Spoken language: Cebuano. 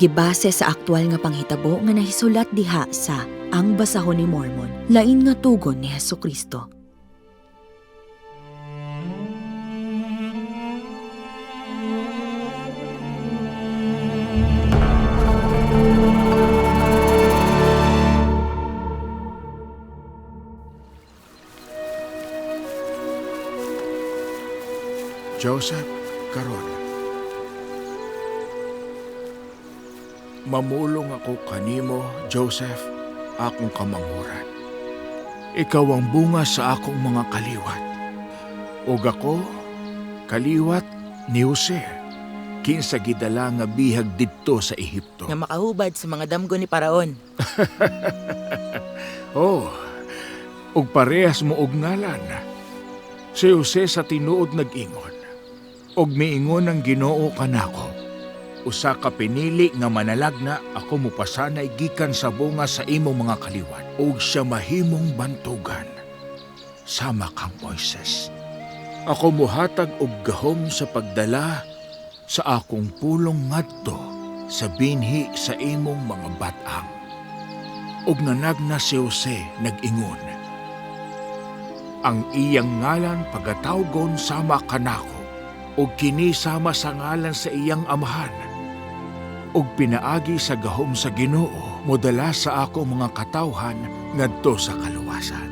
Gibase sa aktual nga panghitabo nga nahisulat diha sa Ang Basahon ni Mormon, lain nga tugon ni Hesukristo. Joseph, karon. Mamulong ako kanimo, Joseph, akong kamanghuran. Ikaw ang bunga sa akong mga kaliwat. Ug ako, kaliwat ni Jose, kinsa gidala nga bihag didto sa Ehipto. Nga makahubad sa mga damgo ni Paraon. Oh, ug parehas mo og ngalan. Si Jose sa tinuod nag-ingon. Ug miingon ang Ginoo kanako. Usa ka pinili nga manalagna ako mopasanay gikan sa bunga sa imong mga kaliwat ug siya mahimong bantugan sama kang Moises. Ako muhatag og gahom sa pagdala sa akong pulong ngadto sa binhi sa imong mga bat-ang. Ug nanagna si Jose nag-ingon. Ang iyang ngalan pagatawgon sama kanako, ug kini sama sa ngalan sa iyang amahan. Ug pinaagi sa gahom sa Ginoo modala sa ako mga katawhan ngadto sa kaluwasan.